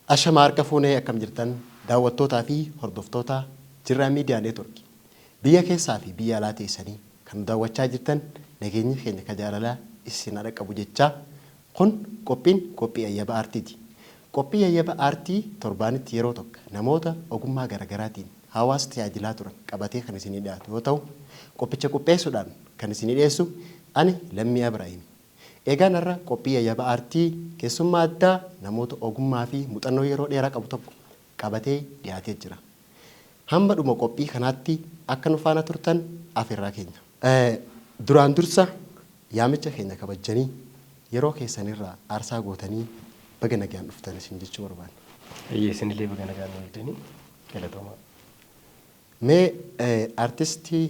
Ashama harka fuunee, akkam jirtan daawwattootaa fi hordoftoota Jirraa Miidiyaa Neetwork? Biyya keessaa fi biyya alaa teessanii kan nu daawwachaa jirtan, nageenyi keenya ka jaalalaa isin haa dhaqqabu jechaa, kun qophiin qophii Yayyaba Aartiiti. Qophii Yayyaba Aartii torbaanitti yeroo tokko namoota ogummaa garaagaraatiin hawaasa tajaajilaa turan qabatee kan isinii dhiyaatu yoo ta'u, qophicha qopheessuudhaan kan isinii dhiyeessu ani Lammii Abrahiimi. Egaan har'a qophii Yayyaba Aartii keessummaa addaa namoota ogummaa fi muuxannoo yeroo dheeraa qabu tokko qabatee dhiyaatee jira. Hamma dhuma qophii kanaatti akka nu faana turtan afeerraa keenya. Duraan dursa yaamicha keenya kabajjanii yeroo keessanirraa aarsaa gootanii baga nagaan dhuftan isin jechuu barbaanna. Eeyyee, isinillee baga nagaan nu eegdanii, galatoomaa. Mee artistii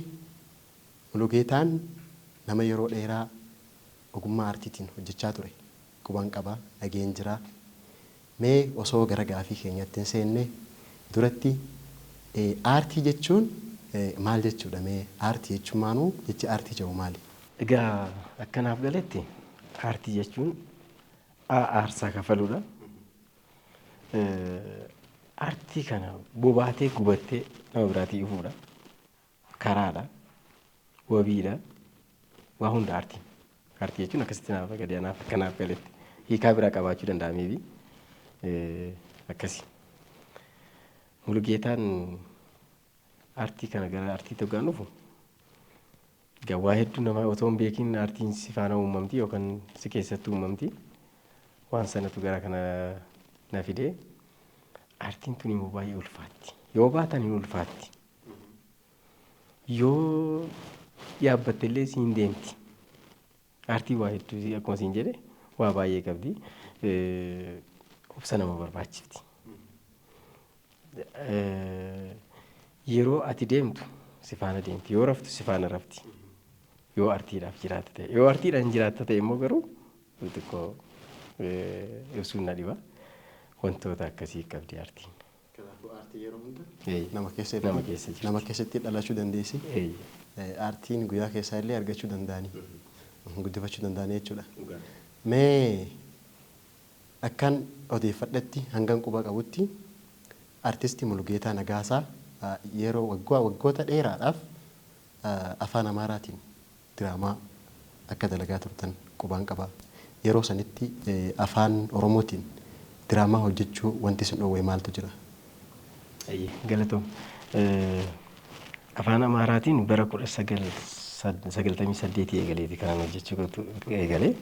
Mulugeetaan nama yeroo dheeraa ogummaa aartiitiin hojjechaa ture quban qaba, dhageen jira. Mee osoo gara gaafii keenyatti hin seenne duratti aartii jechuun maal jechuudha? Mee aartii jechuun maanuu, jechi aartii jedhu maali? Egaa akkanaaf galetti aartii jechuun aarsaa kafaluudha. Aartii kana bobaatee gubattee nama biraatii ifuudha. Karaadha. Wabiidha. Waa hunda aartiin. Aartii jechuun akkasitti naaf galee, anaaf akkanaaf galetti. Hiikaa biraa qabaachuu danda'a maybe. Akkasi. Mulugeetaan aartii kana gara aartiitti hoggaan dhufu, egaa waa hedduu nama otoo hin beekin aartiin si faana uumamti yookaan si keessatti uumamti. Waan sanatu gara kana na fide. Aartiin tun immoo baay'ee ulfaatti. Yoo baatan hin ulfaatti. Yoo yaabbatte illee siin deemti. Aartiin waa hedduu, akkuma siin jedhe, waa baay'ee qabdi. Obsa nama barbaachifti. Yeroo ati deemtu si faana deemti. Yoo raftu si faana rafti. Yoo artiidhaaf jiraatta ta'e. Yoo artiidhaan jiraatta ta'e immoo garuu xiqqoo ibsuun na dhiba. Wantoota akkasii qabdi aartiin. Kanaafuu aartii yeroo hunda nama keessatti nama keessa jirti. Nama keessatti dhalachuu dandeessi. Aartiin guyyaa keessaa illee argachuu danda'anii guddifachuu danda'anii jechuudha. Mee akkan odeeffadhetti, hangan quba qabutti, artisti Mulugeetaa Nagaasaa yeroo waggoota dheeraadhaaf afaan Amaaraatiin diraamaa akka dalagaa turtan qubaan qaba. Yeroo sanitti afaan Oromootiin diraamaa hojjechuu wanti isin dhoowwe maaltu jira? Galatoom. Afaan Amaaraatiin bara 1998 eegaleeti kanan hojjechuu eegalee.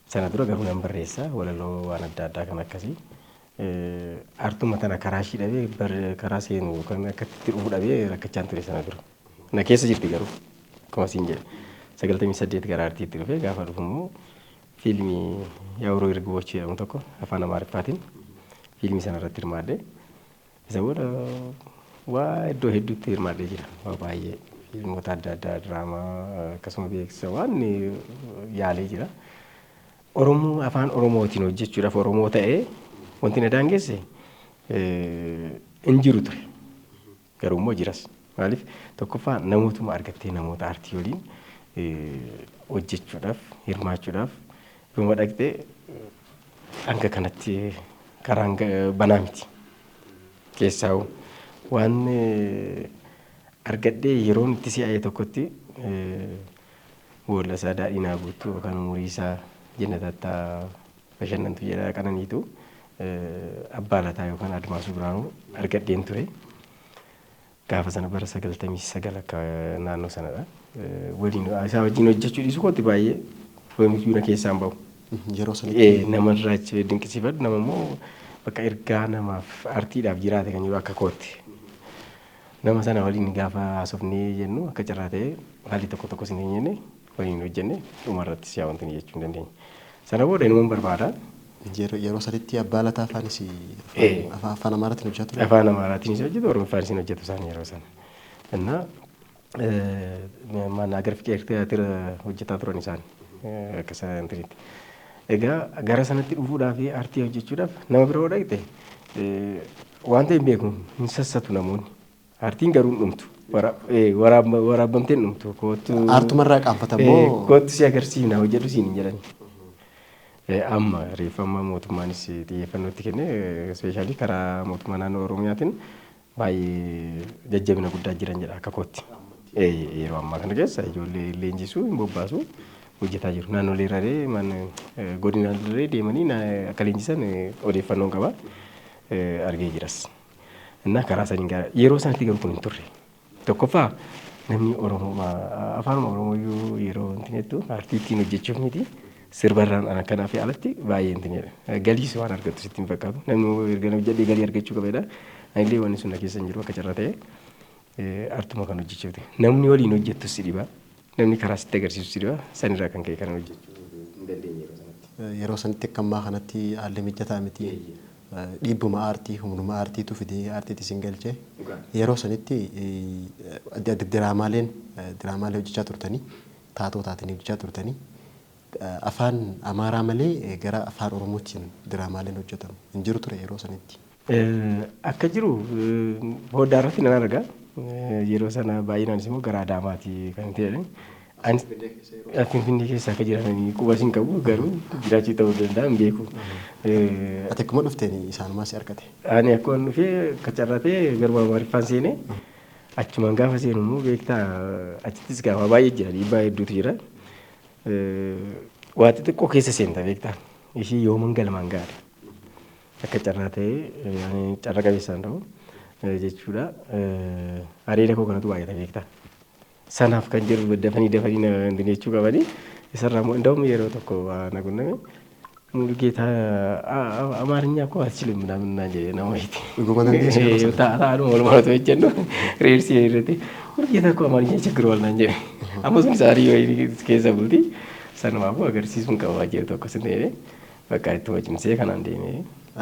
Sana dura garuu nan barreessa walaloo waan adda addaa kan akkasii. Aartuma tana karaa ishii dhabee, karaa seenu yookaan akka itti dhufu dhabee rakkachaan ture sana dura. Na keessa jirti garuu, akkuma siin jedhe. 98 gara aartiitti dhufee, gaafa dhufu immoo fiilmii Yaawuroo Irguboch jedhamu tokko afaan Amaariffaatiin fiilmii sana irratti hirmaadhe. Isa booda waa iddoo hedduutti hirmaadhee jira. Waa baay'ee, fiilmoota adda addaa, diraamaa, akkasuma beeksisa waan yaalee jira. Oromoo afaan Oromootiin hojjechuudhaaf Oromoo ta'ee wanti na daangesse hin jiru ture. Garuu immoo jiras. Maaliif, tokkoffaa namootuma argattee namoota aartii waliin hojjechuudhaaf, hirmaachuudhaaf yooma dhaqxee hanga kanatti karaan banaa miti. Keessaa'u waan argadhee yeroon itti si'aa'e tokkotti boolla isaa daadhii naa guuttuu yookaan umurii isaa jennatattaa bashannantu jedha qananiitu Abbaa Lataa yookaan Admaasuu Biraanuu argadheen ture. Gaafa sana bara 99 akka naannoo sanadha. Waliin isaa wajjin hojjechuu dhiisuu kootti baay'ee yoomiyyuu na keessaan bahu. Yeroo sanitti. Namarraa dinqisiifadhu, nama immoo bakka ergaa namaaf aartiidhaaf jiraate kan jiru akka kootti. Nama sana waliin gaafa haasofnee jennu, akka carraa ta'ee haalli tokko tokkos hin jenne, waliin hojjenne, dhumarratti si'a wanti jechuu hin dandeenye. Sana booda inuman barbaada. Yeroo sanitti Abbaa Lataa afaanis afaan Amaaraatiin hojjechaa ture. Afaan Amaaraatiinis hojjetu, Oromoffaanis hin hojjetu isaan yeroo sana. Innaa maal agar fiqeer tiyaatira hojjetaa turan isaan akka isaan tiritti. Egaa gara sanatti dhufuudhaaf, aartii hojjechuudhaaf nama bira yoo dhaqxe waan ta'e hin beeku, hin sassatu namoonni. Aartiin garuu hin dhumtu. Waraabamtee hin dhumtu. Kootu Aartumarraa qaanfata immoo. Kootu si agarsiifna, hojjedhu siin hin jedhani. Amma reeffa amma mootummaanis xiyyeeffannoo itti kenne, especially karaa mootummaa naannoo Oromiyaatiin baay'ee jajjabina guddaa jiran jedha akka kootti. Yeroo ammaa kana keessa ijoollee leenjisuu hin bobbaasu hojjetaa jiru. Naannolee irra godinaalee deemanii akka leenjisan odeeffannoon qaba, argee jiras. Innaa karaa saniin gara yeroo sanatti garuu kun hin turre. Tokkoffaa namni Oromoo afaanuma Oromoo iyyuu yeroo wanti jettu aartii ittiin hojjechuuf miti, sirbarraan ana kanaa fi alatti baay'ee wanti jedha. Galiis waan argattu sitti hin fakkaatu. Namni erga hojjedhee galii argachuu qabeedha. Anillee wanni sun na keessa hin jiru, akka carraa ta'e artuma kan hojjechuuti. Namni waliin hojjettu si dhiba. Namni karaa sitti agarsiisu si dhiba. Sanirraa kan ka'e kana hojjechuu hin dandeenye yeroo sanatti. Yeroo sanitti akka ammaa kanatti haalli mijataa miti. Dhiibbuma aartii, humnuma aartiitu fidee aartiitti isin galchee. Yeroo sanitti diraamaalee hojjechaa turtanii, taatoo taatanii hojjechaa turtanii, afaan Amaaraa malee gara afaan Oromootiin diraamaaleen hojjetamu hin jiru ture yeroo sanitti. Akka jiru foddaa irratti nan arga. Yeroo sana baay'inaanis immoo gara Adaamaati kan ta'e. Finfinnee keessa akka jiran quba hin qabu, garuu jiraachuu ta'uu danda'a, hin beeku. Ati akkuma dhufteen isaanumaa si argate. Ani akkuma dhufee akka carraa ta'e garuma Amaariffaan seenee, achumaan gaafa seenu immoo beektaa achittis gaafa baay'ee jira, dhiibbaa hedduutu jira. Waa xixiqqoo keessa seenta beektaa, ishii yooman galmaan gaadha. Akka carraa ta'ee ani carra qabeessaan ta'u jechuudha. Areeda koo kanatu baay'ata beektaa. Sanaaf kan jiru dafanii dafanii na jechuu qabanii isarraa immoo እንደውም yeroo tokko waa na qunname, "ሙሉጌታ አማርኛ እኮ አትችልም" ምናምን እና jedhe nama wayiiti. Dhuguma dandeessu yeroo sana? Taa'aadhuma walumaa otoo hojjennu reersii irratti "ሙሉጌታ እኮ አማርኛ ቸግሯል" naan jedhe. Amma sun saarii wayii keessa bulti. Sanumaafuu agarsiisuun qaba jedhu tokko sin ta'e bakka ittuma cimsee kanaan deemee.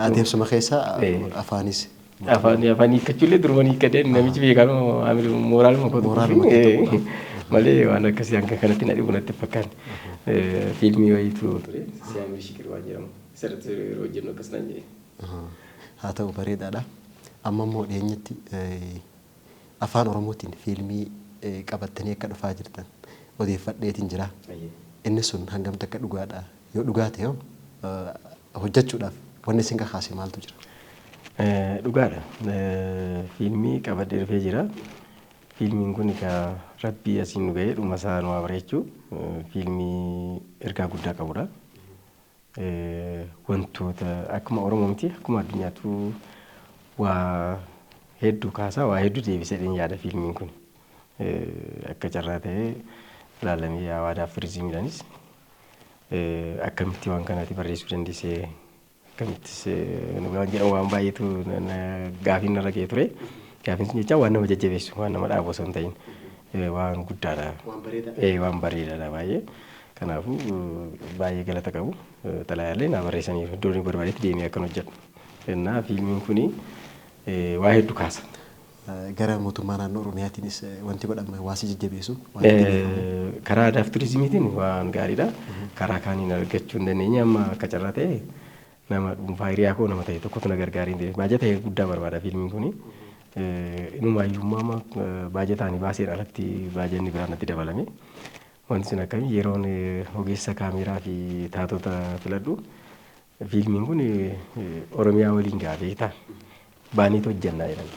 Adeemsuma keessa afaanis. Afaan hiikkachuullee duruma hiikkadee, namichi beekaan mooraaluma koo Mooraaluma kee. Malee waan akkasii hanga kanatti na dhibu natti fakkaate. Fiilmii wayiitu ture, Siyaamir Shikir waan jedhamu, isarratti yeroo hojjennu akkas naan jedhe. Haa ta'u, bareedaadha. Amma immoo dhiyeenyatti afaan Oromootiin fiilmii qabattanii akka dhufaa jirtan odeeffadheetiin jira. Inni sun hangam takka dhugaadha? Yoo dhugaa ta'e hoo hojjechuudhaaf wanni isin kakaase maaltu jira? Dhugaadha. Fiilmii qabadhee dhufee jira. Fiilmiin kun egaa rabbii asiin nu ga'ee dhuma isaa nu haa bareechuu. Fiilmii ergaa guddaa qabudha. Wantoota akkuma Oromoo miti, akkuma addunyaattuu waa hedduu kaasaa, waa hedduu deebisee yaada fiilmiin kun. Akka carraa ta'ee ilaalamee Awaadaaf turizimiidhaanis akkamitti waan kanaati barreessuu dandeessee, akkamittis waan jedhamu, waan baay'eetu gaafiin narra ga'ee ture. Gaafiin sun jecha waan nama jajjabeessu, waan nama dhaabu osoo hin ta'in waan guddaadha. Waan bareedaa. Waan bareedaadha baay'ee. Kanaafuu baay'ee galata qabu. Xalayaallee naa barreessaniiru, iddoo inni barbaadetti deemee akkan hojjedhu. Innaa fiilmiin kuni waa hedduu kaasa. Gara mootummaa naannoo Oromiyaatiinis wanti godhame waa si jajjabeessu. Wanti deebifamu. Karaa aadaaf turizimiitiin waan gaariidha. Karaa kaaniin argachuu hin dandeenye. Amma akka carraa ta'e nama dhuunfaa hiriyaa koo nama ta'e tokkotu na gargaaree hin baajata guddaa barbaada fiilmiin kuni. Inumaayyuu amma baajataan baaseen alatti baajanni biraan natti dabalame. Wanti sun akkamii, yeroon ogeessa kaameeraa fi taatota filadhu, fiilmiin kun Oromiyaa waliin gahaa beektaa. Baaneetu hojjannaa jedhan.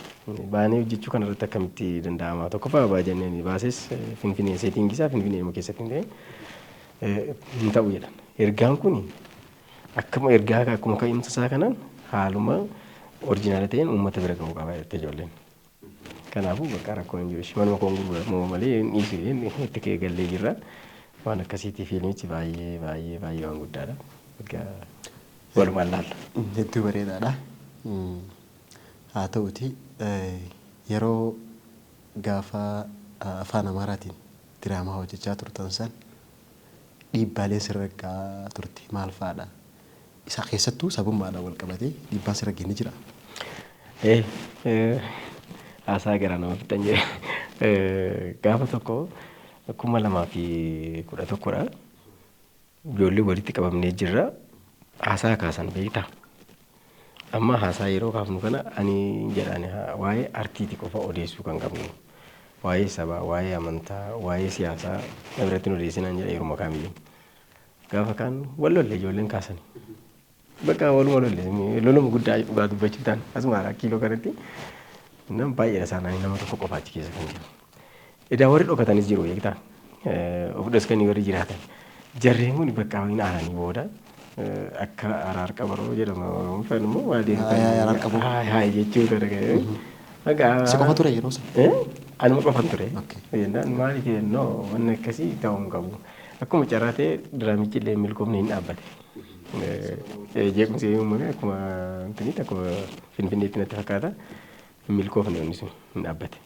Baanee hojjechuu kanarratti akkamitti danda'ama? Tokkoffaa baajanni baases Finfinnee, setting isaa Finfinnee keessatti hin ta'e hin ta'u jedhan. Ergaan kun akkuma ergaa akkuma ka'umsa isaa kanaan haaluma original ta'een uummata bira ga'uu qaba jette ijoolleen. Kanaafuu bakka rakkoon hin jiru. Manuma koon gurguramu malee hin dhiisu itti gallee jirra. Waan akkasiitii fiilmichi baay'ee baay'ee baay'ee waan guddaadha. Egaa walumaan laalla. Hedduu bareedaadha. Haa ta'uti, yeroo gaafa afaan Amaaraatiin diraamaa hojjechaa turtan san dhiibbaalee sirra gahaa turte maal fa'aadha? Isa keessattuu sabummaadhaan wal qabatee dhiibbaan sirra ga'e ni jira. Haasaa garaa nama fixan jedhe. Gaafa tokko 2011dha. Ijoollee walitti qabamnee jirra. Haasaa kaasan beektaa. Amma haasaa yeroo kaafnu kana ani jedhaan waa'ee artiiti qofa odeessuu kan qabnu. Waa'ee sabaa, waa'ee amantaa, waa'ee siyaasaa na biratti hin odeessinaan jedha yeroo kamiyyuu. Gaafa kaan wal lolle ijoolleen kaasanii. Bakka waluma lolle loluma guddaa dhugaa dubbachuu ta'an asuma 4 kiiloo kanatti nam baay'eedha isaanii nama tokko qofa achi keessa kan jiru. Edaa warri dhokatanis jiru beektaa of dhoskanii warri jiraatan. Jarreen kun bakka hin aaranii booda akka araar qabaroo jedhama Oromoon immoo maal Araar qaboo. Haay jechuu kana ga'e. Si qofa ture yeroo sana? Anuma qofan ture. Jennaan maaliif jennoo wanni akkasii ta'uu hin qabu. Akkuma carraa ta'e diraamichi illee milkoomni hin dhaabbate. Jeequmsi uumame akkuma intinitti akkuma Finfinneetti natti fakkaata. Milkoofne wanni sun hin dhaabbate.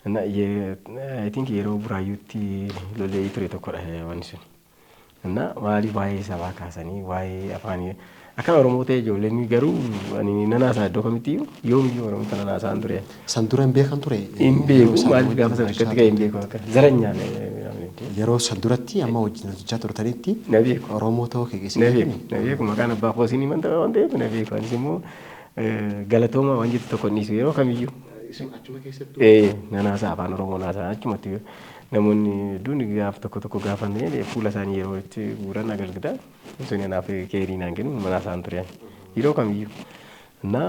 I think yeroo Buraayyuutti lolee ture tokkodha wanni sun. Maaliif waa'ee sabaa kaasanii waa'ee afaanii akka Oromoo ta'e ijoolleen garuu ani nan haasa'a iddoo kamitti yoomiyyuu Oromoo kana haasa'an ture. San dura hin beekan ture? Hin beeku maaliif gaafa sana akkatti ga'e hin beeku akka zaranyaan. Yeroo san duratti amma wajjin hojjechaa turtanitti Na beeku. Oromoo ta'uu kee keessa Na beeku. Na beeku maqaan abbaa koosiin himan ta'e waan ta'eef na beeku. Anis immoo galatooma waan jettu tokko hin dhiisu yeroo kamiyyuu. Achuma keessattuu? Nan haasa'a afaan Oromoo haasa'a achumatti namoonni hedduun gaaf tokko tokko gaafanne fuula isaanii yeroo itti guuran agargita. Sun anaaf keerii naan kennu mana haasa'an ture yeroo kamiyyuu. Na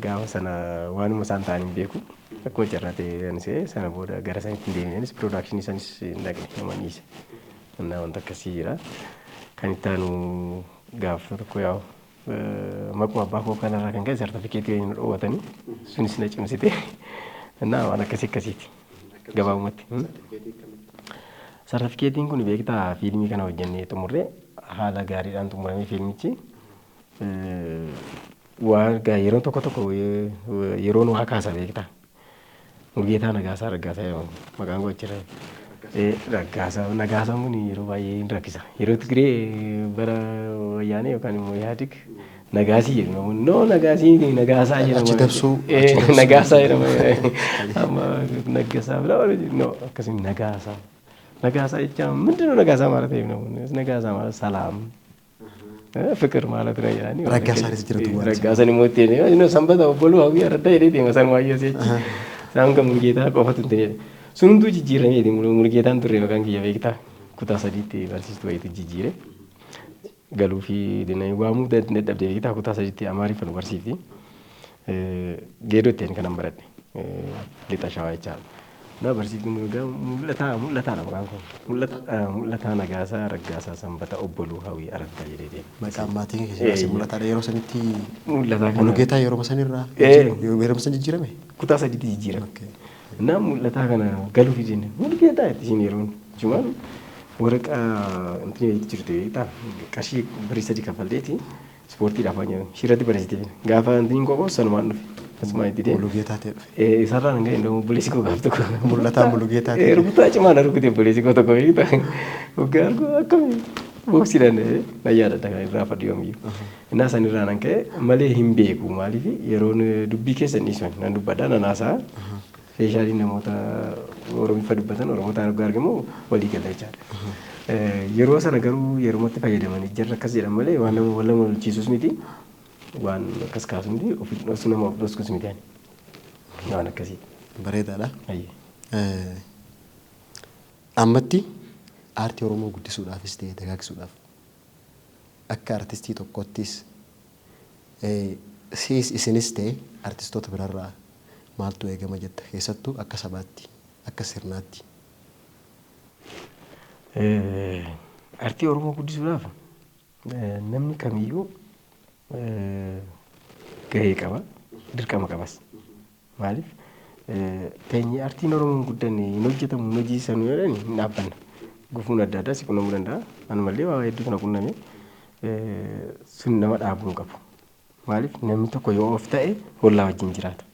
gaafa sana waanuma isaan ta'an hin beeku. Akkuma carraa ta'e anis sana booda gara sanitti hin deemne anis piroodakshinii sanis hin dhaqne nama dhiise. Innaa wanta akkasii jira. Kan itti aanu gaafa tokko yaa'u maquma abbaa koo kanarraa kan ka'e sartifikeetii nu dhoowwatanii sunis na cimsite. Innaa waan akkasii akkasiiti. Gabaabumatti. Sartifikeetiin kun beektaa fiilmii kana hojjennee xumurree haala gaariidhaan xumuramee fiilmichi waan yeroo tokko tokko yeroon waa kaasa beektaa. Mulugeetaa Nagaasaa Raggaasaa jedhamu maqaan koo achirra. Raggaasaa Nagaasaan kun yeroo baay'ee hin rakkisa. Yeroo Tigree bara wayyaanee yookaan immoo Ihaadig Nagaasii jedhu namoonni noo Nagaasii Nagaasaa jedhama. Achi dabsuu. Nagaasaa jedhama. Amma Naggasaa bira noo akkasii Nagaasaa. Nagaasaa jechaan ምንድን ነው ነጋሳ ማለት ነው? ነጋሳ ማለት ሰላም ፍቅር ማለት ነው jedhanii. Raggaasaanis jira duwwaa. Raggaasan immoo ittiin inni sanbata obboluu hawwii araddaa jedhee deema san waayyoo seechi. Isaan kan Mulugeetaa qofatu hin ta'e. Sunumtuu jijjiirameeti Mulugeetaan turre maqaan kiyya beektaa. Kutaa sadiitti barsiistuu wayiitu jijjiire. Galuu fi waamuu dadhabdee beektaa kutaa sadiitti Amaariffaa nu barsiifti. Geedoo ittiin kanan baradhe. Lixa Shawaa jechaadha. Na barsiiftuun mul'ataa mul'ataadha maqaan kun. Mul'ataa Nagaasaa Raggaasaa Sanbata Obboluu Hawwii Araddaa jedhee deema. Maqaan maatiin keessaa mul'ataadha yeroo sanitti. Mul'ataa kana. Mulugeetaa yeroo sanirraa yeroo san jijjiirame? Kutaa sadiitti jijjiirame. Na mul'ataa kana galuuf jenne Mulugeetaa itti isheen yeroon jumaan waraqaa intini wayiitu jirtu beektaa qarshii birrii 3 kaffalteeti ispoortiidhaaf waan jedhamu ishirratti barreessite gaafa intiniin qophoo sanumaan dhufe. Asumaan itti deema. Mulugeetaa ta'e dhufe. Isarraan hin ga'e obboleessi koo gaaf tokko. Mul'ataa Mulugeetaa ta'e. Rukutaa cimaa na rukute obboleessi koo tokko beektaa. Waggaa argu akkami boksiidhaan na yaadadha kan irraa fadhu yoomiyyuu. Innaa san irraa nan ka'e malee hin beeku maaliif yeroon dubbii keessa hin dhiisu nan dubbadha nan haasa'a. Feeshaaliin namoota Oromiffa dubbatan Oromoota argaa argamu walii gala jechaadha. Yeroo sana garuu yerumatti fayyadamanii jarri akkas jedhan malee waan nama wal nama lolchiisus miti. Waan akkas kaasu miti ofi nama of dhoskus miti waan akkasii. Bareedaadha. Ammatti aartii Oromoo guddisuudhaafis ta'e dagaagsuudhaaf akka artistii tokkottis siis isinis ta'e artistoota birarraa maaltu eegama jetta keessattuu akka sabaatti akka sirnaatti? Aartii Oromoo guddisuudhaaf namni kamiyyuu gahee qaba dirqama qabas. Maaliif teenyee aartiin Oromoo hin guddanne hin hojjetamu hin hojjechiisanu yoo jedhan hin dhaabbanna. Gufuun adda addaa si qunnamuu danda'a. Anumallee waa hedduutu na qunname sun nama dhaabuu hin qabu. Maaliif namni tokko yoo of ta'e hollaa wajjin jiraata.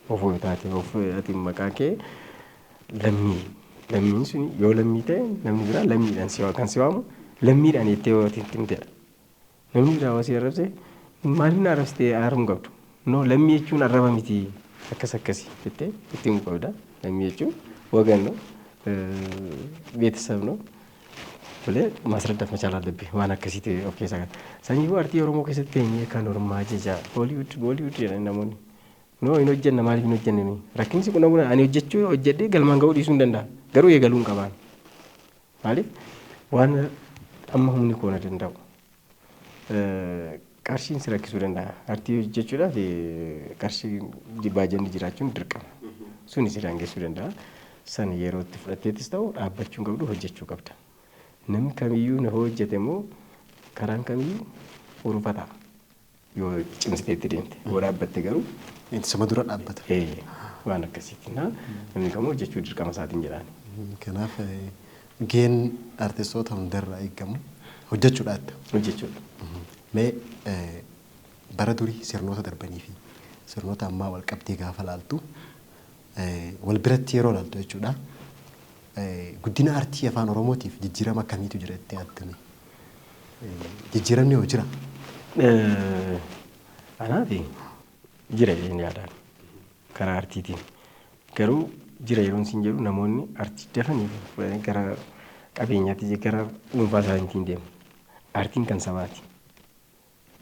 Of yoo taate of ati maqaa kee lammii lammiin sun yoo lammii ta'e namni biraa lammiidhaan si kan si waamu lammiidhaan jettee yoo itti himtedha. Namni biraa yoo si arrabse maaliif na arrabsite aaruu hin qabdu. No lammii jechuun arraba miti akkas akkasi jettee itti himuu qabda. Lammii jechuun ወገን ነው ቤተሰብ ነው ብለህ ማስረዳት መቻል አለብህ። waan akkasiiti of keessaa qaba. Sanyii aartii Oromoo keessatti teenyee kan ormaa jecha Hollywood Bollywood jedhan namoonni. Noo hin hojjenna maaliif hin hojjenne nuyi? Rakkinsi kun ani hojjechuu hojjedhee galmaan ga'uu dhiisuu hin danda'a. Garuu eegaluu hin qabaan. Maaliif waan Amma humni koo na danda'u. Qarshiin si rakkisuu danda'a. Artii hojjechuudhaaf qarshii baajanni jiraachuun dirqama. Suni si daangessuu danda'a. San yeroo itti fudhatteettis ta'u dhaabbachuu hin qabdu, hojjechuu qabda. Namni kamiyyuu na hojjete immoo karaan kamiyyuu urufa ta'a. Yoo cimsitee itti deemte. Yoo dhaabbatte garuu Isuma dura dhaabbata. Waan akkasiiti. Namni kamuu hojjechuu dirqama isaatiin jedhaan. Kanaaf gaheen artistoota hundarraa eegamu hojjechuudha. Hojjechuudha. Mee bara durii sirnoota darbanii fi sirnoota ammaa wal qabdee gaafa laaltu, wal biratti yeroo laaltu jechuudha. Guddina aartii afaan Oromootiif jijjiirama akkamiitu jira jettee yaaddame? Jijjiiramni hoo jira? Anaaf jira jedheen yaadaan karaa aartiitiin. Garuu jira yeroon siin jedhu namoonni aartii dafanii fudhatanii gara qabeenyaatti, gara dhuunfaa isaaniitiin deemu. Aartiin kan sabaati.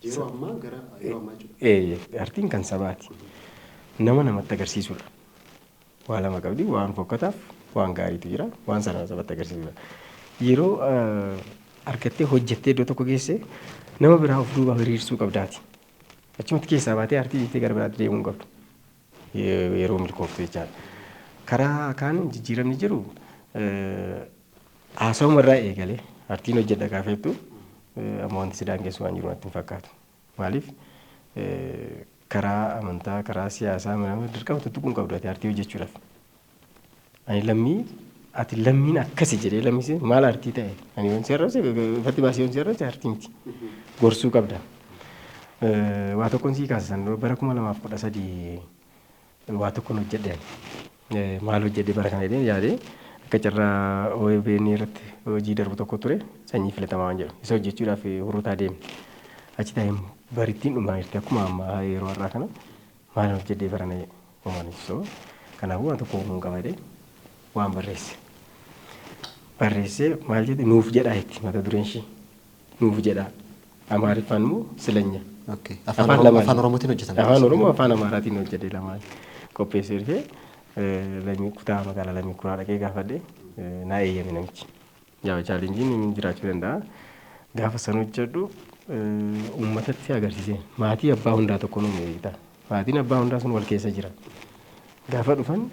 Yeroo ammaa, gara yeroo ammaa jechuudha. Aartiin kan sabaati. Nama namatti agarsiisudha. Waa lama qabdi, waan fokkataaf waan gaariitu jira, waan sana sabatti agarsiisudha. Yeroo argattee hojjettee iddoo tokko geesse nama biraa of duuba hiriirsuu qabdaati. Achumatti keessaa baatee aartii dhiiftee gara biraatti deemuu hin qabdu. Yeroo milkooftu jechaadha. Karaa kaan jijjiiramni jiru haasawuma irraa eegalee aartiin hojjedha gaafa jettu amma wanti si daangessu waan jiru natti hin fakkaatu. Maaliif, karaa amantaa, karaa siyaasaa nama dirqama tuttuquu hin qabdu ati aartii hojjechuudhaaf. Ani lammii, ati lammiin akkasi jedhee lammii maal aartii ta'e, ani yoon si arrabse, ifatti baasee yoon si arrabse aartii miti. Gorsuu qabda. Waa tokkoon sii kaasisan, bara 2013 waa tokkoon hojjedhe. Maal hojjedhe bara kana jedheen yaadee, akka carraa OBN irratti hojii darbu tokko ture, Sanyii Filatamaa waan jedhu. Isa hojjechuudhaaf Hurutaa deemne. Achi taa'ee barittiin dhumaa jirti, akkuma ammaa yeroo har'aa kana, maal hojjedhee barana homaan ibsu. Kanaafuu waan tokko uumuun qaba jedhee waan barreesse. Barreessee maal jedhe? Nuuf jedhaa jetti mata dureen ishii. Nuuf jedhaa. Amaariffaan immoo Silanya. Afaan lamaan. Afaan Oromootiin hojjetame. Afaan Oromoo, afaan Amaaraatiin hojjedhe, lamaan qopheessee dhufee Lammii kutaa magaalaa Lammii Kuraa dhaqee gaafadhe, naa eeyyame namichi. Yaa, challengeiin jiraachuu danda'a. Gaafa san hojjedhu uummatatti agarsiise, maatii abbaa hundaa tokko nu beekta. Maatiin abbaa hundaa sun wal keessa jira. Gaafa dhufan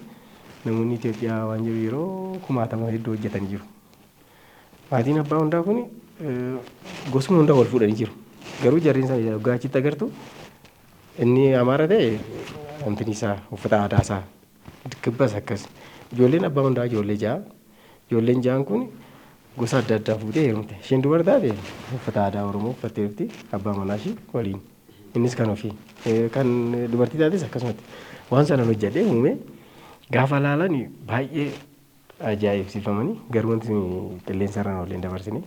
namoonni Itoophiyaa waan jiru yeroo kumaatama hedduu hojjetan jiru. Maatiin abbaa hundaa kun gosuma hundaa wal fuudhanii jiru. Garuu jarreen sana waggaa achitti agartu, inni Amaara ta'e wanti isaa uffata aadaa isaa kibbas akkas. Ijoolleen abbaa hundaa ijoollee ja'a. Ijoolleen ja'an kun gosa adda addaa fuutee heerumte. Isheen dubara taate uffata aadaa Oromoo uffattee dhufti abbaa manaa ishee waliin. Innis kan ofii. Kan dubartii taates akkasumatti. Waan sana hojjedhee uume gaafa laalan baay'ee ajaa'ibsiifamanii, garuu wanti sun qilleensa irraan olleen dabarsine,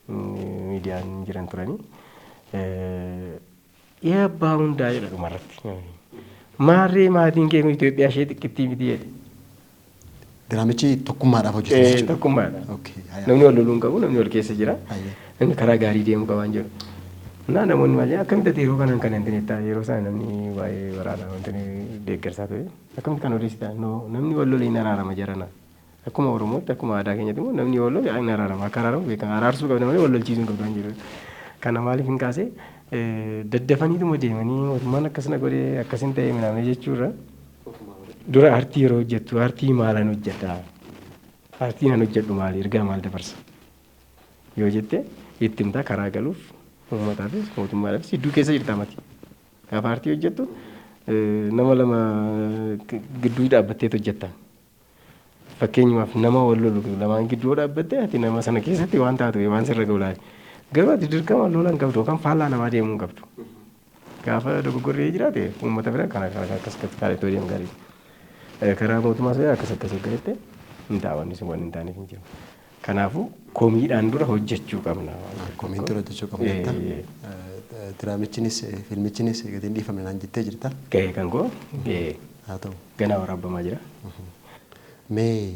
miidiyaan jiran turanii. Yaa abbaa hundaa jedha dhumarratti. Maarree maatiin kee kun Itoophiyaa ishee xiqqittii miti jedhe. Diraamichi tokkummaadhaaf hojjetame jechuudha. Tokkummaadha. Okay, haya. Namni wal loluu hin qabu, namni wal keessa jira. Hayyee. Namni karaa gaarii deemuu qabaan jedhu. Naa namoonni maal jedhan, akkamitti ati yeroo kanaan kan hin ta'e, yeroo sana namni waa'ee waraanaa wanti deeggarsaa ture. Akkamitti kan odeessitaa? No, namni wal lole hin araarama jarana. Akkuma Oromootti, akkuma aadaa keenyatti immoo namni wal lole hin araarama. Akka araaramu beekama. Araarsuu qabna malee wal lolchiisuu hin qabdu waan jedhu. Kana maaliif hin kaase, daddafaniituma deemanii mootummaan akkasina godhee akkasin ta'e minaamee jechuurra, dura aartii yeroo hojjettu aartii maalan hojjedha? Aartiin an hojjedhu maali? Ergaa maal dabarsa? Yoo jette itti himtaa karaa galuuf uummataafis mootummaadhaafis gidduu keessa jirta mati. Gaafa aartii hojjettu nama lama gidduu dhaabbatteet hojjetta. Fakkeenyaaf nama wal lolu lamaan gidduu dhaabbatte, ati nama sana keessatti waan taatu waan sirra ga'u laali. Garuu ati dirqama lola hin qabdu yookaan faallaa namaa deemuu hin qabdu. Gaafa dogoggorri jiraate uummata bira kana kana akkas akkas kaadhatoo deemu gaarii. Karaa mootummaas akkas akkas hojjette hin ta'a, wanni sun waan hin taaneef hin jiru. Kanaafuu komiidhaan dura hojjechuu qabna. Komiin dura hojjechuu qabna jetta. Diraamichinis fiilmichinis gadi hin dhiifamne naan jettee jirta. Gahee kan koo gahee Haa ta'u. ganaa waraabbamaa jira. Mee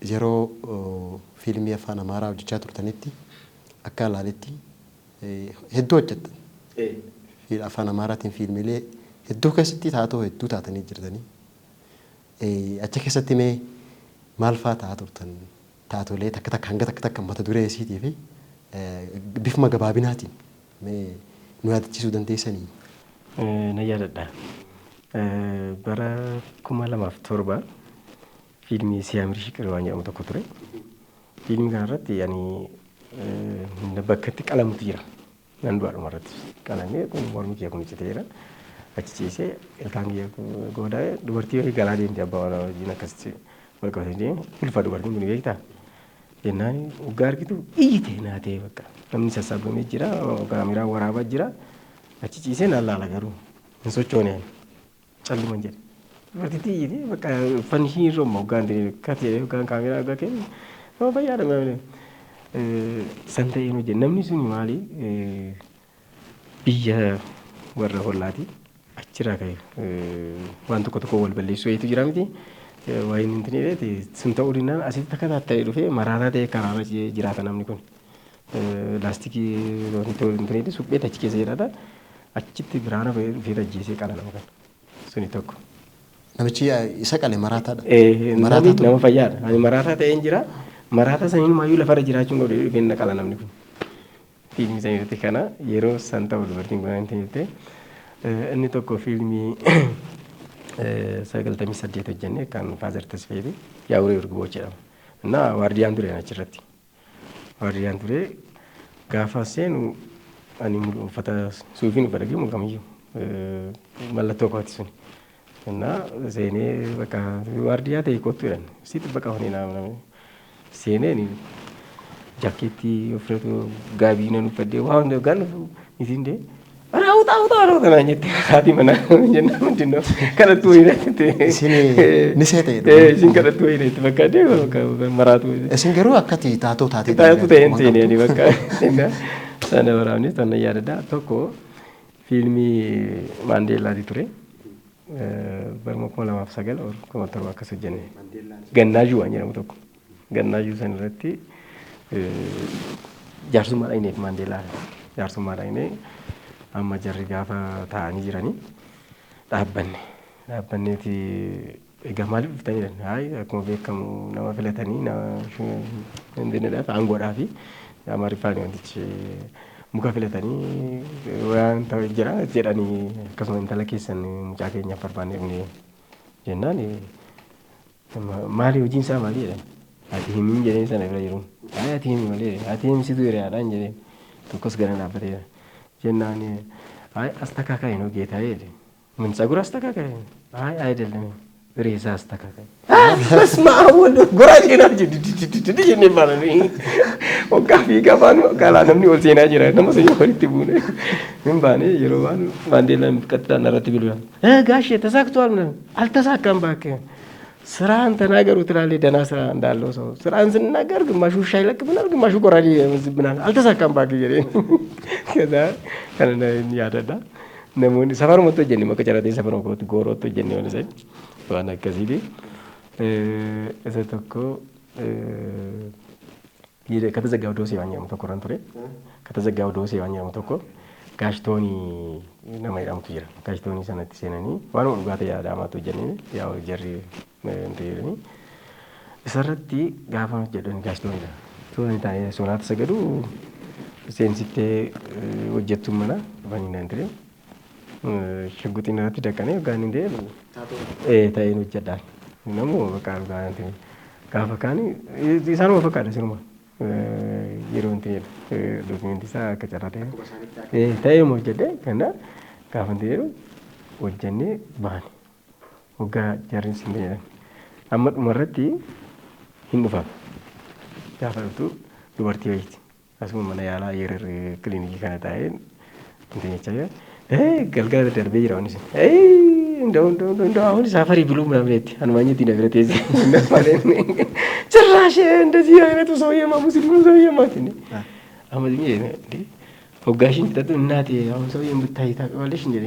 yeroo fiilmii afaan Amaaraa hojjechaa turtanitti akka ilaaletti hedduu hojjettan. Afaan Amaaraatiin fiilmiilee hedduu keessatti taatoo hedduu taatanii jirtanii. Achi keessatti mee maal fa'aa ta'aa turtan? Taatolee takka takka hanga takka takka mata duree isiitii fi Bifuma gabaabinaatiin mee nu yaadachiisuu dandeessanii? Nan yaadadha. Bara 2007 fiilmii Siyaamir Shiqir waan jedhamu tokko ture. Fiilmii kanarratti ani bakka itti qalamutu jira. Nan du'a dhumarratti qalamee kun mormi kiyya kun citeera. Achi ciisee ilkaan kiyya goodaa'ee dubartii wayii galaa deemte abbaa warraa wajjin akkasitti wal qabatanii deemu. Ulfa dubartiin kun beektaa? Jennaan waggaa argitu iyyite naatee bakka namni sassaabamee jira, kaameraan waraabaa jira. Achi ciisee naan laala garuu hin sochoone ani calluman jedhe. Dubartittii iyyite bakka uffanni ishii irra waggaan kati jedhee waggaan kaameraa waggaa kenne nama fayyaadha maamile. San ta'een hojjete namni suni maali biyya warra hollaati achirraa ka'e waan tokko tokko wal balleessuu wayiitu jira miti. Waa inni hin jedheeti sun ta'uu dinnaan asitti takka ta'e dhufee maraataa ta'e karaarra jiraata namni kun. Laastikii wanti suphee achi keessa jiraata. Achitti biraana dhufee ajjeesee qala nama kana. Suni tokko. Namichi isa qale maraataadha. Maraataa nama fayyaadha. Ani maraataa ta'een jira. Maraataa saniin maayyuu lafarra jiraachuun godhe dhufee na qala namni kun. Fiilmii san irratti kana yeroo san ta'u dubartiin kun wanti jettee inni tokko fiilmii 98 hojjenne kan Father Tasfayeeti Yaawuree Urguboo jedhama. Innaa waardiyaan ture achirratti. Waardiyaan ture gaafa seenu ani uffata suufiin uffata gimu kamiyyuu mallattoo kooti suni. Innaa seenee bakka waardiyaa ta'e kottu jedhan sitti bakka hojii nama seenee jakkeettii uffatu gaabii nan uffadhee waa hunda gaan isin dee ara utaa utaa utaa naan jette haati manaa jennaan ምንድን ነው kadhattuu wayii natti Isin ni seete. Isin kadhattuu wayii natti fakkaatee bakka maraatu. Isin garuu akkati taatoo taatee. Taatoo ta'een seenee ani bakka sana waraabni sana yaadadha. Tokko fiilmii Maandeellaati ture. Baruma 2009 2007 akkas hojjenne. Gannaajuu waan jedhamu tokko. Gannaajuu san irratti jaarsummaa dhaqneef Maandeellaa jaarsummaa dhaqnee amma jarri gaafa taa'anii jiranii dhaabbanne. Dhaabbanneeti egaa maaliif dhuftanii jedhan. Hayi akkuma beekamu nama filatanii nama hindinnedhaaf aangoodhaa fi Amaariffaan wantichi muka filatanii waan ta'u jira jedhanii akkasuma intala keessan mucaa keenyaaf barbaanne dhufne jennaan maali hojiin isaa maali jedhan. Ati himiin jedheen sana bira jiru. Hayi ati himi malee ati himsitu hiriyaadhaan jedheen tokkos gara dhaabbateera. Jennaan አይ አስተካካይ ነው ጌታዬ jedhe። ምን ፀጉር አስተካካይ? አይ አይደለም ሬሳ አስተካካይ። በስመ አብ ወወልድ ጎራዴ ናቸው jennee baana waggaa fiigaa baanu galaa namni ol seenaa jira nama sanyii walitti buune ምን baane yeroo baanu ማንዴላን ቀጥታ irratti bilbilan ጋሼ ተሳክቷል ምናምን አልተሳካም እባክህ ስራህን ተናገሩ ትላለህ። ደህና ስራ እንዳለው ሰው ስራህን ስንናገር ግማሹ ውሻ ይለቅብናል፣ ግማሹ ጎራዴ ይመዝብናል። አልተሳካም እባክህ jedheen ከዛ kana yaadadha. Namoonni safarumatti hojjenne bakka caratee safaruma kootti goorootti hojjenne waan isaan waan akkasiiti. Isa tokko ከተዘጋው ዶሴ waan jedhamu tokko irraan ture. ከተዘጋው ዶሴ waan jedhamu tokko gaashtoonii nama jedhamutu jira. Gaashtoonii sanatti seenanii waanuma dhugaatii yaadaamaatu hojjennee yaa jarri wanti jedhanii. Isarratti gaafa jedhan gaashtooniidha. Tooni taa'ee sonaata sagadu seensittee hojjettuun mana dhufanii naan ture. Shugguxiin irratti daqqanii hoggaan hin deemu ta'een hojjedhaan. Namu bakka dhugaa gaafa kaani isaanuma fakkaata sinuma. Yeroo wanti jedhu dookumentii isaa akka carraa ta'e ta'ee hojjedhe kana gaafa wanti jedhu hojjennee baane hoggaa jarri sin jedhan amma dhumarratti hin dhufan gaafa dhuftu dubartii wayiiti asuma mana yaalaa yerer kilinikii kana taa'ee wanti jechaa jira galgala darbee jira wanni sun እንደው እንደው እንደው አሁን ሳፈሪ ብሉ ምናምን የት አንማኝ ዲና ብረቴ ጭራሽ እንደዚህ አይነቱ ሰውዬማ ሙስሊሙ ሰውዬማ እንዴ አመዝኝ እንዴ ሆጋሽን ትጠጡ እናቴ አሁን ሰውዬን ብታይ ታውቂዋለሽ እንዴ?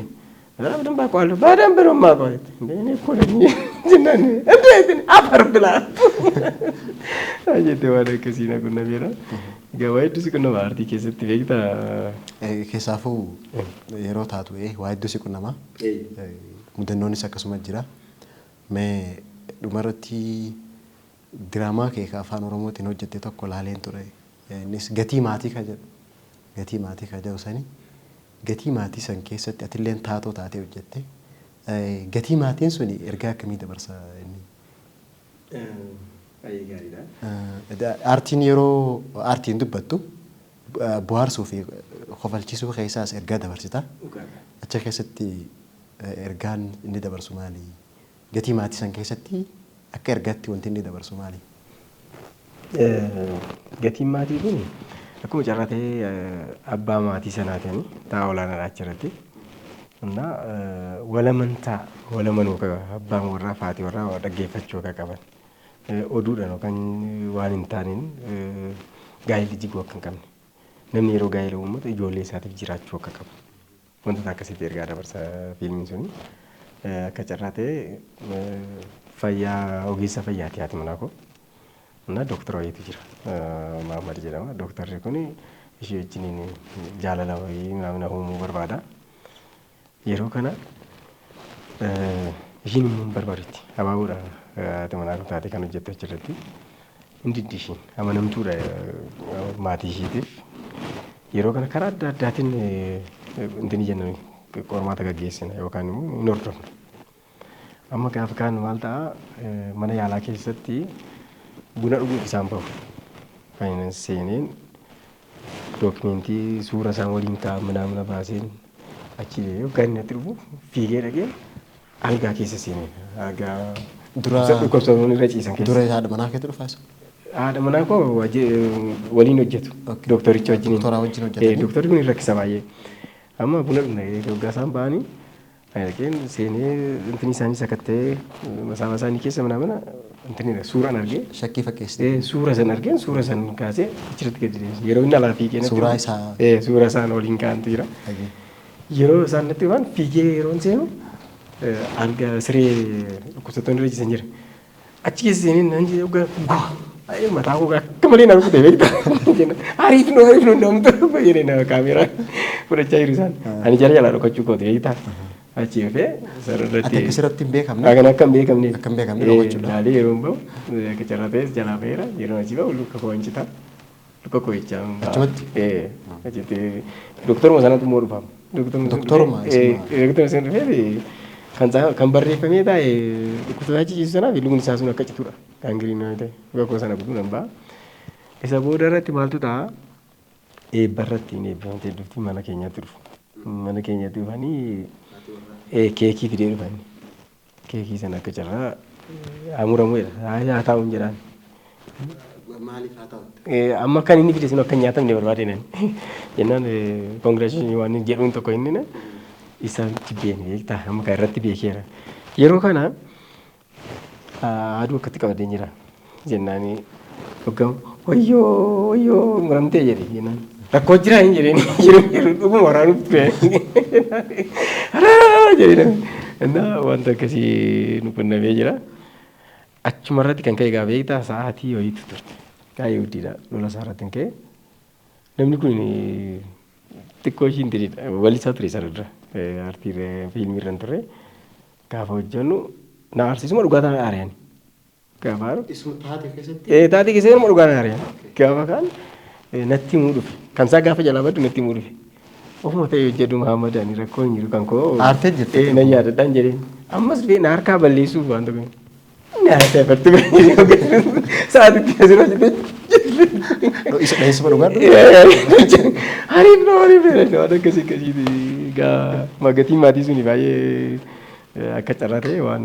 ኧረ በደንብ አውቀዋለሁ፣ በደንብ ነው የማውቀው። እንዴ እኔ እኮ ነኝ እንዴ አፈር ብላ jette waan akkasii na qunnameera. Egaa waa hedduu si qunnama aartii keessatti beektaa. Keessaafuu yeroo taatu waa hedduu si qunnama. Mudannoonis akkasuma jira. Mee dhumarratti diraamaa kee ka afaan Oromootiin hojjette tokko laaleen ture. Innis gatii maatii ka jedhu. Gatii maatii ka jedhu sani gatii maatii san keessatti atilleen taatoo taatee hojjette. Gatii maatiin suni ergaa akkamii dabarsa inni? Baay'ee gaariidha. Aartiin yeroo aartiin dubbattu bohaarsuu fi kofalchiisuu keessaas ergaa dabarsita. Achi keessatti ergaan inni dabarsu maali? Gatii maatii san keessatti akka ergaatti wanti inni dabarsu maali? Gatiin maatii kun akkuma carraa ta'ee abbaa maatii sanaa ta'anii ta'a olaanaadha achirratti. Innaa walamantaa walamanuu abbaan warraa fi haati warraa dhaggeeffachuu akka qaban. Oduudhaan yookaan waan hin taaneen gaa'elli jiguu akka hin qabne. Namni yeroo gaa'ela uummatu ijoollee isaatiif jiraachuu akka qabu. Wantoota akkasitti ergaa dabarsa fiilmiin suni. Akka carraa ta'ee fayyaa ogeessa fayyaati haati manaa koo. Innaa dooktara wayiitu jira. Mahammad jedhama. Dooktarri kun ishee wajjiniin jaalala wayii namna uumuu barbaada. Yeroo kana ishiin immoo hin barbaadutti. Abaaboodha haati manaa koo taatee kan hojjettu achirratti. Hin diddi ishiin amanamtuudha maatii ishiitiif. Yeroo kana karaa adda addaatiin intini jenna qormaata gaggeessina yookaan immoo hin hordofna. Amma gaafa kaan maal ta'a mana yaalaa keessatti buna dhuguuf isaan bahu. Kan seeneen dookimentii suura isaan waliin taa'an mana baaseen achi yookaan inni dhufu fiigee dhaqee algaa keessa seenee algaa Dura dhukkubsatoonni irra ciisan keessa. Dura haadha manaa keetu dhufaa isa? Haadha manaa koo waliin hojjetu. Dooktoricha wajjin. Dooktora wajjin hojjetanii? Dooktorri kun rakkisa baay'ee. Amma buna dhugna waggaa isaan ba'anii dhaqeen seenee intini isaanii sakatta'ee masaaba isaanii keessa mana mana intini suuraan argee. Shakkii fakkeessite. Suura san argeen suura san kaasee achirratti gadi deebise. Yeroo inni alaa fiigee natti Suuraa dhufu, isaa. Suura isaan waliin ka'antu jira. Yeroo isaan natti dhufan fiigee yeroon seenu alga siree dhukkubsattoonni irra ciisan jira. Achi keessa seenee nan jedhe waggaa guwaa mataa koo akka malee na rukute beektaa. Ariifnu ariifnu namtu jedhee nama kaameeraa fudhachaa jiru isaan. Ani jala jalaa dhokachuu kooti beektaa. Achi dhufee sararratti. Ati akkasirratti hin beekamne? Kan akka hin beekamne. Akka hin beekamne dhokachuudha. Laalee yeroo hin bahu akka carraa ta'es jalaa baheera yeroo achi bahu luka koo hincita. Luka koo jechaa. Achumatti? Achitti dooktoruma sanatu immoo dhufa. Dooktoruma isuma? Dooktoruma sana dhufee kan barreeffamee taa'e dhukkubsataa ciisu sanaaf lukni isaa sun akka citudha. Kan giriin ta'e luka koo sana guutuu nan ba'a. Isa booda irratti maaltu ta'a? Eebba irratti hin eebbifamtee dhufti mana keenyatti dhufu. Mana keenyatti dhufanii keekii fidee dhufanii. Keekii sana akka carraa hamuramuudha. Haa taa'uun jedhaan. Maaliif haa ta'u? Amma kan inni fide sun akka hin nyaatamne barbaade nan. Jennaan koongiraashinii waan jedhuun tokko inni na isa jibbeen beektaa amma kan irratti beekeera. Yeroo kana aduu akkatti qabadee jira. Jennaan hoggaa wayyoo wayyoo muramtee jedhe jennaan. Rakkoo jira hin jedheen yeroo yeroo dhuguma waraanuuf ture. Araa jedhee namni. Innaa wanta akkasii nu qunnamee jira. Achuma irratti kan ka'e egaa beektaa sa'aatii wayiitu turte. Baay'ee guddiidha lola isaa irratti kan ka'e. Namni kun xiqqoo ishiin tididha. Wallisaa ture sana dura. Aartii fiilmii irra hin turre. Gaafa hojjennu na aarsiisuma dhugaa taana aareen. Gaafa aaru. Isuma taatee keessatti? Taatee keessatti dhugaa na aareen. Gaafa kaan natti himuu dhufe. Kan isaa gaafa jalaa baddu natti himuu dhufe. Ofuma ta'e hojjedhu Mahammad ani rakkoo hin jiru kan koo. Aartee jirti? Nan yaadadhaan jedheen. Ammas dhufee na harkaa balleessuuf waan tokko. Nyaata afartu sa'aatitti asirra hojjetee. Isa dheessuma dhugaa Ariif nama ariif nama waan akkasii akkasiiti. Egaa magatiin maatii suni baay'ee akka carraa ta'e waan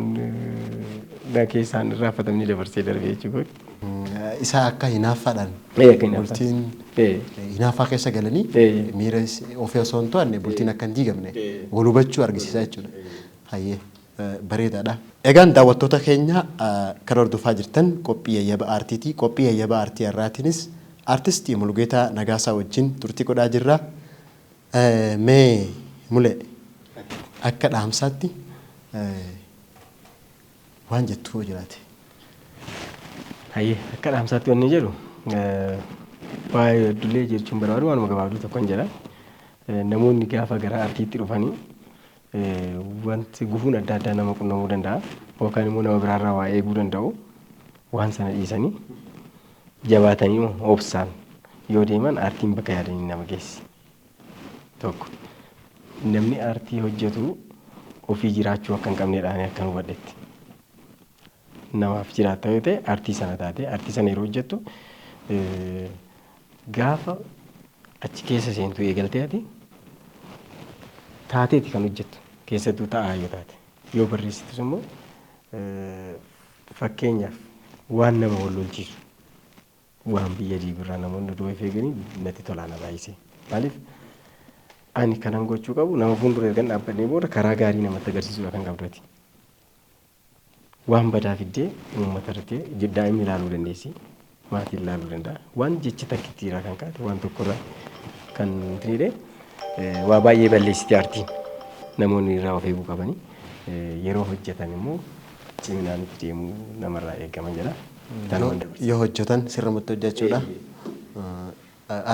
na keessaan irraanfatamni dabarsee darbe jechuudha. Isa akka hinaaffaadhaan Akka hinaaffaa. bultiin hinaaffaa keessa galanii miira ofii osoo hin to'anne bultiin akka hin diigamne wal hubachuu argisiisa jechuudha. Hayyee bareedaadha. Egaan daawwattoota keenya kan hordofaa jirtan qophii yayyaba aartiiti. Qophii yayyaba aartii har'aatiinis aartistii Mulugeetaa Nagaasaa wajjin turtii godhaa jirra. Mee Mulee akka dhaamsaatti waan jettu yoo jiraate. Hayyee akka dhaamsaatti wanni jedhu waa'ee heddullee jechuun barbaadu waanuma gabaabduu tokkon jedha. Namoonni gaafa gara aartiitti dhufanii wanti gufuun adda addaa nama qunnamuu danda'a yookaan immoo nama biraarraa waa eeguu danda'u waan sana dhiisanii jabaatanii obsaan Yoo deeman aartiin bakka yaadanii nama geessi. Tokko namni aartii hojjetu ofii jiraachuu akka hin qabnedha ani akkan hubadhetti. Namaaf jiraatta yoo ta'e aartii sana taate aartii sana yeroo hojjettu gaafa achi keessa seentu eegaltee ati taateeti kan hojjettu keessattuu ta'aa yoo taate yoo barreessitus immoo fakkeenyaaf waan nama wal lolchiisu waan biyya diigurraa namoonni oduu of eeganii natti tolaa na baay'ise. Maaliif ani kanan gochuu qabu nama fuuldura ergan dhaabbadhee booda karaa gaarii namatti agarsiisuudha kan qabdu. Waan badaa fiddee uummata irratti daa'imni ilaaluu dandeessi. Maatiin ilaaluu danda'a. Waan jecha takkitti irraa kan kaate waan tokkorraa kan tinidhe waa baay'ee balleessiti aartiin. Namoonni irraa of eeguu qabanii yeroo hojjetan immoo ciminaan itti deemuu namarraa eegama jedha. Yoo hojjetan sirriitti hojjechuudha.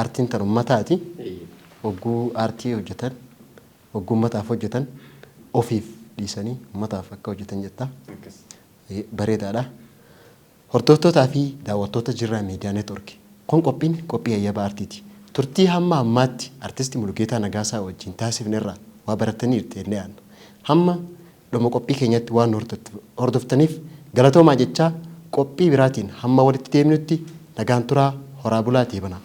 Aartiin tan uummataati. Hogguu aartii hojjetan, hogguu uummataaf hojjetan ofiif dhiisanii uummataaf akka hojjetan jetta. Bareedaadha. Hordoftootaa fi daawwattoota Jirraa Miidiyaa Neetwoork. Kun qophiin qophii yayyaba aartiiti. Turtii hamma ammaatti artisti Mulugeetaa Nagaasaa wajjin taasifnerraa waa barattaniirtu jennee yaadna. Hamma dhuma qophii keenyatti waan hordoftaniif galatoomaa jechaa qophii biraatiin hamma walitti deemnutti nagaan turaa horaa bulaa deebanaa.